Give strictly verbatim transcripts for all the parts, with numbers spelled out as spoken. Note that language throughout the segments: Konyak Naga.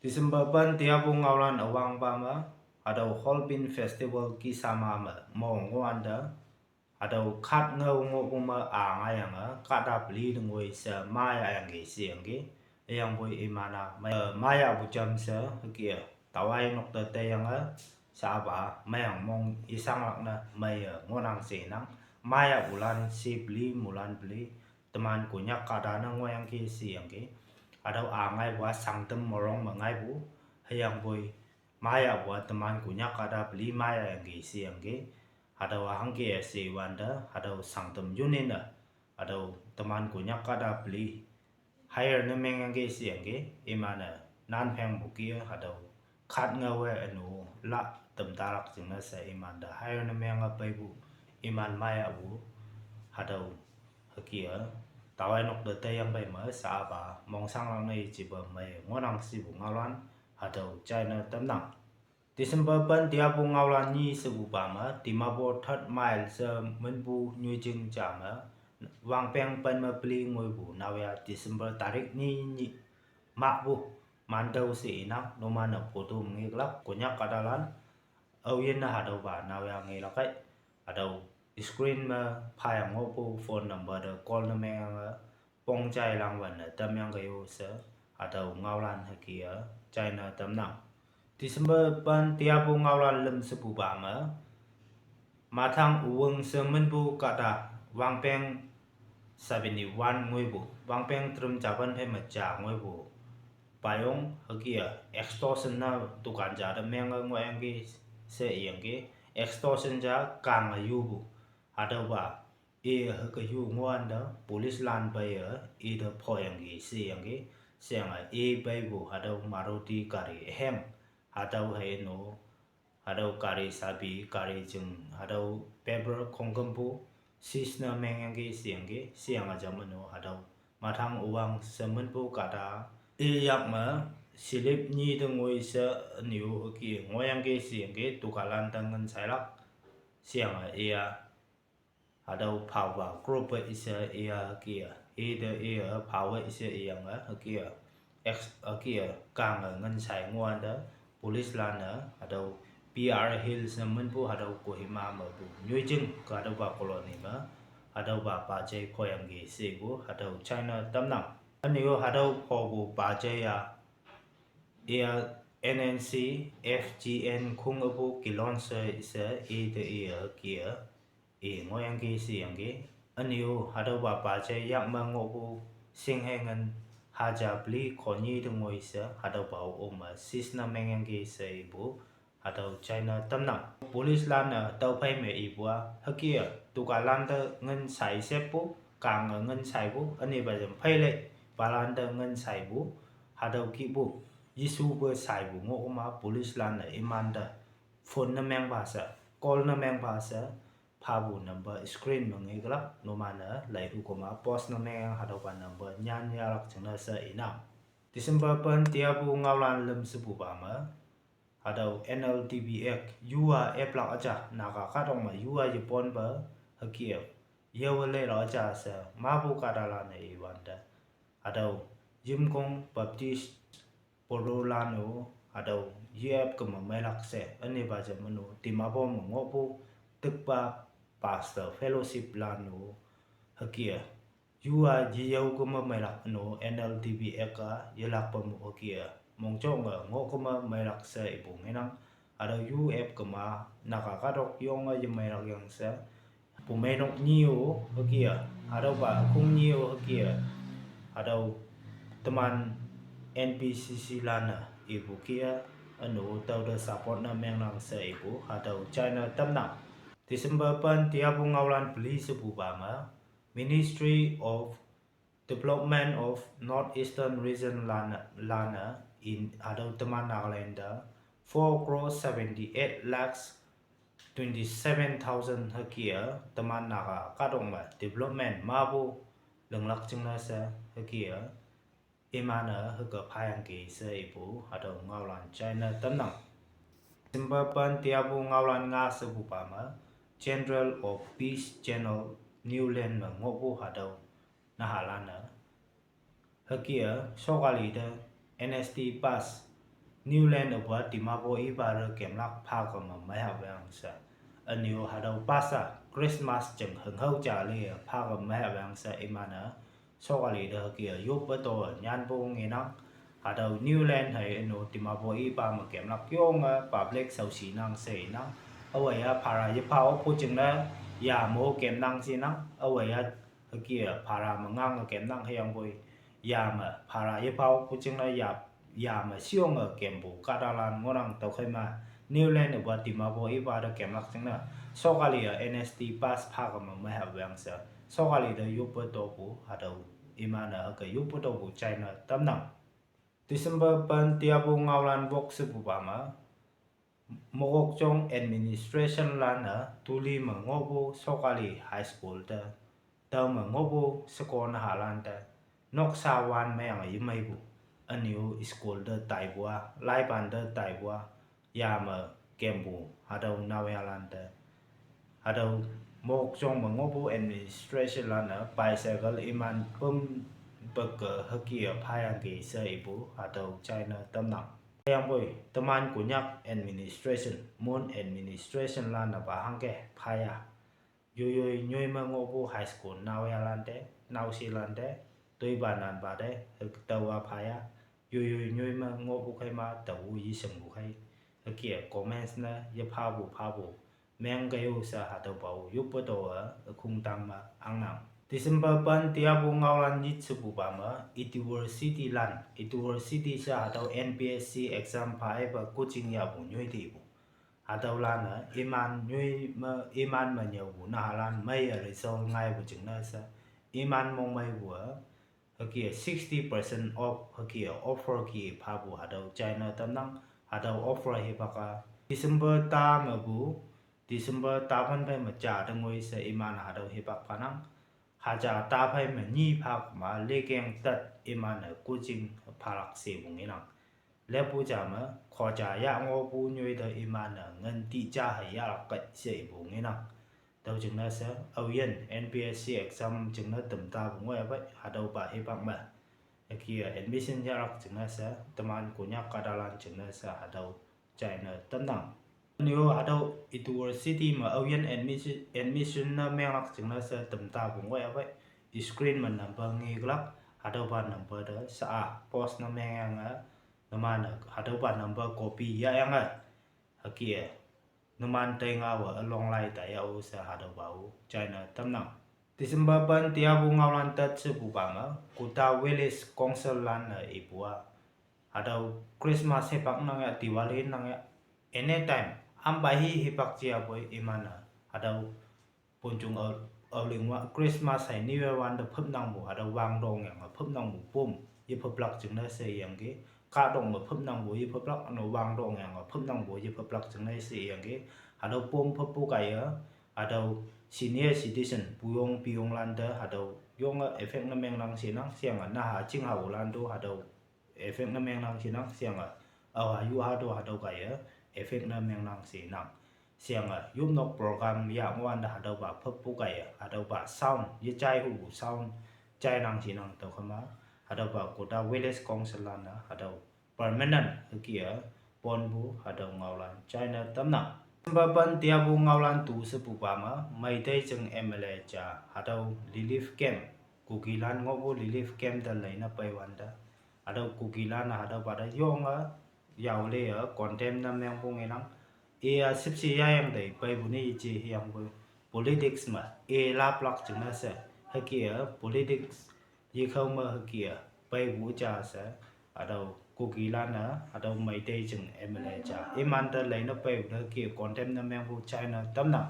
December pen tiapu ngaolan üwangpa me, hatüo Hornbill Festival kisama me mong ngohwante, hatüo khat ngao ngohpu me a ngaiyange kahta peli tengoi she mayayangki sheyangki. Hüyangpoi iman-a mei, eh, mayahpu jamshe hüke-e taowe nok te teiyange, shapa meyang mong yesanglak ne meiye ngohnang she nang. Mayahpulan she peli mulan peli, teman Konyak kahta ne ngohyangki sheyangki. Hatüo a ngaipu-a Sangtam morong me ngaipu, hüyangpoi mayahpu-a teman Konyak kahta peli mayayangki sheyangki. Hatüo-a hangke-e shewante, hatüo Sangtam Union-e, hatüo teman Konyak kahta peli hire ne mengyangki sheyangki. Iman-e nanphengpu ki hatüo khat ngaowe ünu la tamtalak jingne she imante hire ne menge peipu, iman mayahpu, hatüo hüke-e taowe nok te teiyang pei me shapa mongsanglak ne ijepe mei ngohnang shepu ngaolan, hatüo china tamnang. December pen tiapu ngaolan nyi shepupa me, Dimapur Third Mile she minpu nyoijing ja me, wangpeng pen me peli ngoipu naoya December tarik nyi nyih mahpu, mantüo she inang, numan-e photo me ngeklak, Konyak kahtalan, aoyinne hatüopa naoya ngelak kei, hatüo screen me phayang ngohpu phone number te call ne mengyange, pongjailang wanne tamyangke yo she, hatüo ngaolan hüke-e china tamnang. December pen tiapu ngaolan lüm shepupa me, Mathang Uweng she minpu kahta, wangpeng seventy-one ngoipu, wangpeng trum japan phei me ja ngoipu, payong hüke-e extortion ne dukan ja te menge ngohyangki she iyangki, extortion ja kange yupu, hatüopa i hüke yu ngohwante police lan peiye ite phoyangki sheyangki. Sheyange i peipu hatüo Maruti gari heng, hatüo hei no, hatüo gari sabi, gari jing, hatüo paper khongkümpu seize ne mengyangki sheyangki. Sheyange jam ünu hatüo Mathang Uweng she minpu kahta, iyak me slip nyi te ngoi she ünyu hüke ngohyangki sheyangki, dukanlan te ngin sailak. Sheyange iya hatüo phaopa group-e she iya hüke-e, ite iya phaowe she iyange hüke-e, ex hüke-e kange ngin sai ngohwante, police lan-e hatüo P R Hills ne minpu hatüo Kohima mepu nyoijing hatüopa colony me, hatüopa pajei phoyangki shepu hatüo china tamnang. Ünyu hatüo phopu pajei-a, iya N N C F G N khongepu kilon she she ite iya hüke-e i ngohyangki sheyangki. Ünyu hatüopa pajei yak me ngohpu shinghe ngin haja peli khonyi te ngoi she hatüopa-o me seize ne mengyangki she ipu hatüo china tamnang. Police lan-e tüophei me ipu-a hüke-e dukanlan te ngin sai shepu, kange ngin saipu, ünepa jam phei lei, palan te ngin saipu, hatüo kihpu, Jesupe saipu ngohkema police lan-e imante phone ne mengpha she, call ne mengpha she, phapu number screen me ngeklak, numan-e leihu kema post ne mengyang hatüopa number nyan yahlak jingne she inang. December pen tiapu ngaolan lüm shepupa me, hatüo N L T B Act yu-a aplak üja, Naga kahtok me yu-a yeponpe hüke-e, yewe leilak üja she mapu kahtalan-e iwante, hatüo Yimkong Baptist Borolan-o, hatüo yep keme meilak she ünepa jam ünu Dimapur me ngohpu tikpa Pastor Fellowship lan-o hüke-e, yu-a yeyao keme meilak ünu N L T B Act-a yelakpe mo hüke-e, mongjong-e ngoh keme meilak she ipu ngenang. Hatüo yu ep kema Naga kahtok yonge yemeilak yang she, pumeinok nyi-o hüke-e, hatüopa ükhong nyi-o hüke-e, hatüo teman N B C C lan-e ipu kih-e, ünu tüote support ne mengnang she ipu hatüo china tamnang. December pen tiapu ngaolan peli shepupa me, Ministry of Development of North Eastern Region lan-e, lan-e in hatüo teman Nagaland te four crore seventy-eight lakhs twenty-seven thousand hüke-e teman Naga kahtok me development mapu linglak jingne she hüke-e, iman-e hüke phayangki she ipu hatüo ngaolan china tamnang. December pen tiapu ngaolan nga shepupa me, General of Peace Channel Newland me ngohpu hatüo nahalan-e hüke-e, sokali te N S T pass Newland üpa Dimapur ipa te kemlak pha kama meiha wang she. Ünyu hatüo pasa Christmas jing hünghao ja le pha kama meiha wang she iman-e sokali te hüke yoppe to nyanpu ngenang. Hatüo Newland hei ünu Dimapur ipa me kemlak yonge public shaoshi nang she inang. Aweya phara yephao pu jingne ya mo kemnang she nang. Aweya hüke phara me ngange kemnang hüyangpoi ya me phara yephao pu jingne ya ya me sheyonge kempu kahtalan ngohnang. Tüokhei ma Newland üpa Dimapur ipa te kemlak jingne sokali-e N S T pass pha kama meiha wang she sokali te yoppe topu hatüo iman-e hüke yoppe topu china tamnang. December pen tiapu ngaolan wok shepupa me Mokokchung administration lan-e tuli me ngohpu sokali high school te, tao me ngohpu shekon halan te noksa wan meyange yemeipu ünyu school te taipu-a, laipan te taipu-a ya me kempu hatüo naoyalan te, hatüo Mokokchung me ngohpu administration lan-e bicycle iman püm peke hüke phayangki she ipu hatüo china tamnang. Hüyangpoi teman Konyak administration, Mon administration lan-e pa hangke phaya. Yoiyoi nyoi me ngohpu high school naoyalan te, naoshelan te, toipa nanpa te hüke taowa phaya. Yoiyoi nyoi me ngohpu khei ma tao yeshingpu khei, hüke comments ne yephapu phapu meng kei-o she hatüopa-o yoppe to-e ükhong tang me angnang. December pen tiapu ngaolan nyit shepupa me Itiwor City lan, Itiwor City she hatüo N P S C exam pha ipa coaching yahpu nyoi tepu hatüolan-e iman nyoi me, iman me nyüopu nahalan mei-e result ngaipu jingne she iman mongmeipu-e hüke sixty percent off hüke offer ki phapu hatüo china tamnang. Hatüo offer hipak-a December ta mepu, December tapan phei me ja te ngoi she iman hatüo hipak phanang. Haja ta phei me nyi pha kema lekeng tat iman-e coaching phalak shepu ngenang. Leppu ja me khoja yah ngohpu nyoi te iman-e ngin ti ja hei yahlak kei she ipu ngenang. Tüo jingne she aoyin N P S C exam jingne tamtapu ngoi apei hatüopa hipak me hüke-a admission yahlak jingne she teman Konyak kahtalan jingne she hatüo china tamnang. Ünyu hatüo Itiwor City me aoyin admission, admission ne menglak jingne she tamtapu ngoi apei screen me number ngeklak, hatüopa number te sha-a post ne mengyange, numan-e hatüopa number copy yahyange hüke-e numan teingaowe ülong lai ta yah-o she hatüopa-o china tamnang. December pen tiapu ngaolan tat shepupa me Kuta Village Council lan-e ipu-a hatüo Christmas hipak nang ya, Diwali nang ya, anytime ampa hi hipak jiapoi iman-e hatüo ponjong ao, aoling wa Christmas hei New Year wante phüpnangpu hatüo wangdongyange phüpnangpu pom yephüplak jingne she iyangki, kahtong me phüpnangpu yephüplak, üne wangdongyange phüpnangpu yephüplak jingne she iyangki, hatüo pom phüppu kaiye hatüo senior citizen puyong piyonglan te hatüo yonge effect ne mengnang shenang, sheyange naha chinghaolan to hatüo effect ne mengnang shenang, sheyange aoha yuha to hatüo kaiye effect ne mengnang shenang. Sheyange yopnok program yah ngohwante hatüopa phüppu kaiye hatüopa sound yejai hupu sound jainang shenang. Tüokhei ma hatüopa Kuta Village Council lan-e hatüo permanent hüke-a ponpu hatüo ngaolan china tamnang. December pen tiapu ngaolan tu shepupa me Meitei jing M L A ja hatüo relief camp, Kukilan ngohpu relief camp te leine peiwante hatüo Kukilan-e hatüopa te yonge yao le-e condemn ne mengpu ngenang. I-a shüpshe yayang tei peipu ne yeje hüyangpoi politics me i laplak jingne she hüke-a politics yekhao me hüke-a peipu ja she hatüo Kukilan-e hatüo Meitei jing M L A ja imante leine peipu te hüke condemn ne mengpu china tamnang.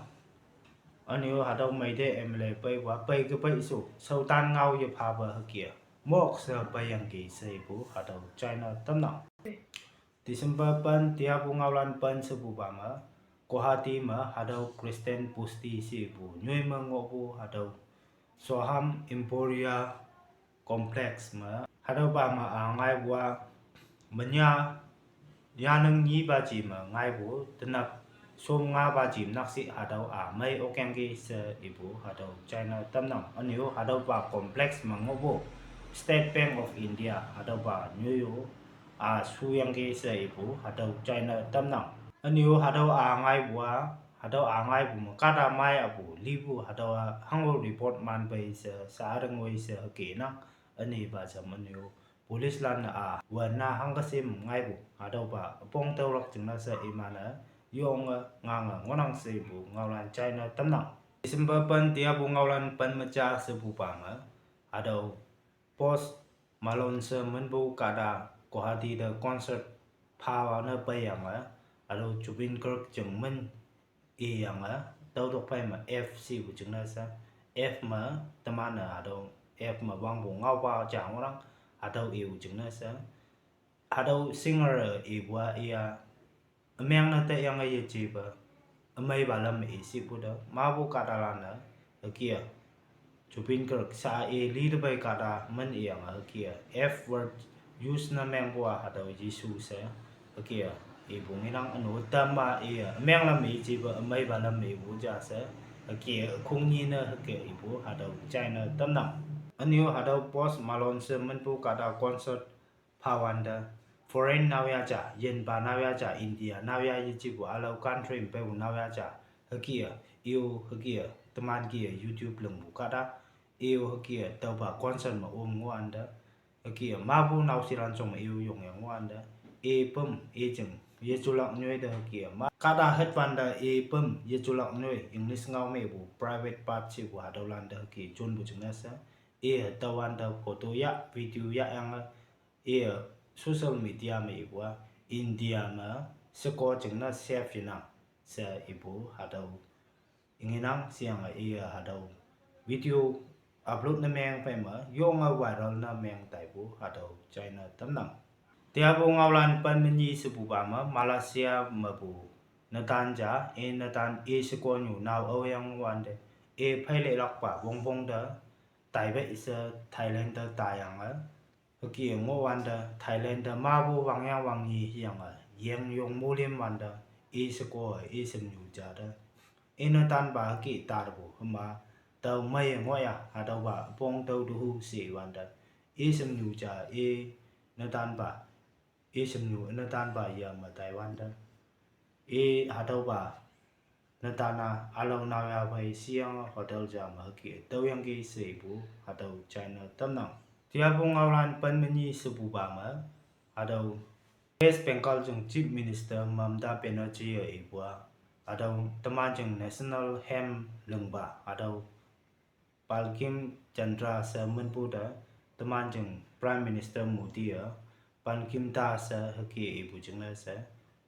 Ünyu hatüo Meitei M L A peipu-a pei ke pei shu shaotan ngao yephape hüke-a mok she peiyangki she ipu hatüo china tamnang. December pen tiapu ngaolan pen shepupa me Guwahati me hatüo Christian Bosti she ipu nyoi me ngohpu hatüo Soham Emporia Complex me hatüopa me-a ngaipu-a menya yaneng nyipa ji me ngaipu tenap shom ngapa ji nakshih hatüo-a mei okyangki she ipu hatüo china tamnang. Ünyu hatüopa complex me ngohpu State Bank of India hatüopa nyoi-o a suyangki she ipu hatüo china tamnang. Ünyu hatüo a ngaipu a, hatüo a ngaipu me kahta mai apu lipu hatüo a hango report manpei she sa areng wei she hüke nang. Ünepa jam ünyu police lan-e a wünna hangkesem ngaipu hatüopa üpong tüolak jingne she iman-e yonge ngange ngohnang she ipu ngaolan china tamnang. December pen teapu ngaolan pen me ja shepupa me hatüo Post Malone she minpu kahta Guwahati te concert phawa ne peiyange, hatüo Zubeen Garg jing min iyange, tüotok phei me F shepu jingne she, F me teman-e hatüo F me wangpu ngaopa ja ngohnang, hatüo ipu jingne she, hatüo singer ipu a iya ümeng ne teyange yejepa, ümeipa lam i shipu te mapu kahtalan-e, hüke a Zubeen Garg sha i li te pei kahta min iyange hüke a F word use ne mengpu a hatüo Jesu she, hüke a ipu ngenang. Ünu tamma iye ümeng lam i jepa ümeipa lam ipu ja she, hüke a khongnyi ne hüke ipu hatüo china tamnang. Ünyu hatüo Post Malone she minpu kahta concert phawante, foreign naoya ja, yinpa naoya ja, India naoya yejepu ülao country me peipu naoya ja, hüke a, i-o hüke a teman ke a YouTube lingpu kahta, i-o hüke a tüopa concert me om ngohwante, hüke a mapu naoshilan jong me i-o yongyang ngohwante, i püm i jing yejulak nyoi te hüke a ma kahta hetwante i püm yejulak nyoi, English ngao mepu private part shepu hatüolante hüke jonpu jingne she, i tüowante photo yah, video yahyange, i social media me ipu a, India me sheko jingne safe yenang she ipu hatüo ngenang. Sheyange iye hatüo video upload ne meng phei me yonge viral ne meng taipu hatüo china tamnang. Teapu ngaolan pen me nyi shepupa me Malaysia mepu netan ja, i netan i shekonyu nao aoyang wante, i pheilehlakpa wongpong te taipei she Thailand te tayange, hüke ngohwante Thailand te mapu wangyang wangnyi hüyange yeng yong molim wante, i sheko i shimnyu ja te, i netanpa hüke tapu hüma, tao mei ngohya hatüopa üpong tüo tehu she wante, i shimnyu ja i netanpa, i shimnyu netanpa ya me taiwante, i hatüopa netan a ülao naoya phei sheyange hotel ja me hüke tüoyangki she ipu hatüo china tamnang. Teapu ngaolan pen me nyi shepupa me, hatüo West Bengal jing Chief Minister Mamata Banerjee-e ipu a, hatüo teman jing national hymn lingpa hatüo Bankim Chandra she minpu te, teman jing Prime Minister Modi-e Bankim Da she hüke ipu jingne she,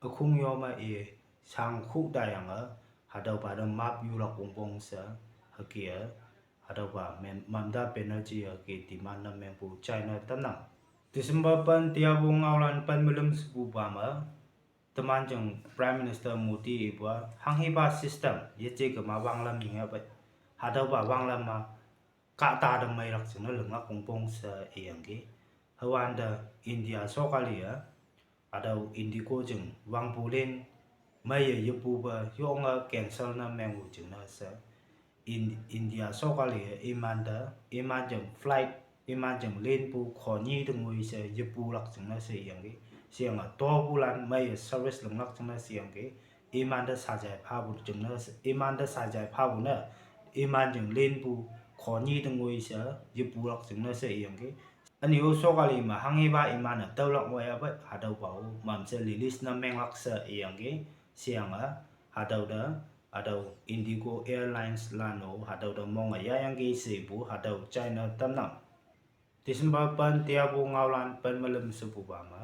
ükhong yo me i shangkhu tayange, hatüopa te map yulak wongpong she, hüke a hatüopa Mamata Banerjee hüke demand ne mengpu china tamnang. December pen teapu ngaolan pen me lüm shepupa me, teman jing Prime Minister Modi ipu a hanghepa system yeje kema wanglam yingyapei, hatüopa wanglam a kahta te meilak jingne linglak wongpong she iyangki. Hüwante India sokali a hatüo Indigo jing wangpu lin meiye yepupa yonge cancel ne mengpu jingne she, India sokali a imante iman jing flight, iman jing linpu khonyi te ngoi she yepulak jingne she iyangki. Sheyange topulan meiye service linglak jingne she iyangki. Imante sajai phapu jingne, imante sajai phapu ne, iman jing linpu khonyi te ngoi she yepulak jingne she iyangki. Ünyu sokali me hanghepa iman-e tüolak ngohyapei hatüopa-o mamshe release ne menglak she iyangki. Sheyange hatüo te, hatüo Indigo Airlines lan-o hatüo te monge yahyangki she ipu hatüo china tamnang. December pen teapu ngaolan pen me lüm shepupa me,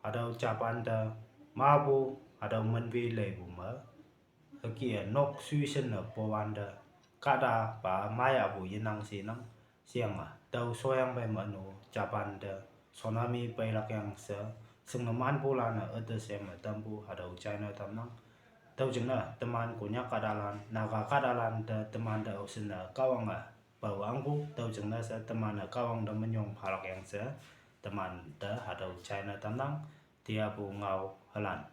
hatüo Japan te mapu hatüo minpi leipu me, hüke a nok suishin ne po wante, kahtapa mai apu yenang shenang, sheyange tüo shoyang pei me ünu Japan te tsunami peilak yang she, shingne manpulan-e üte she me tampu hatüo china tamnang. Tüo jingne teman Konyak kahtalan, Naga kahtalan te temante aoshinne Kahwange paowangpu, tüo jingne she teman-e Kahwang te minyong phalak yang she, temante hatüo china tamnang. Teapu ngao hülan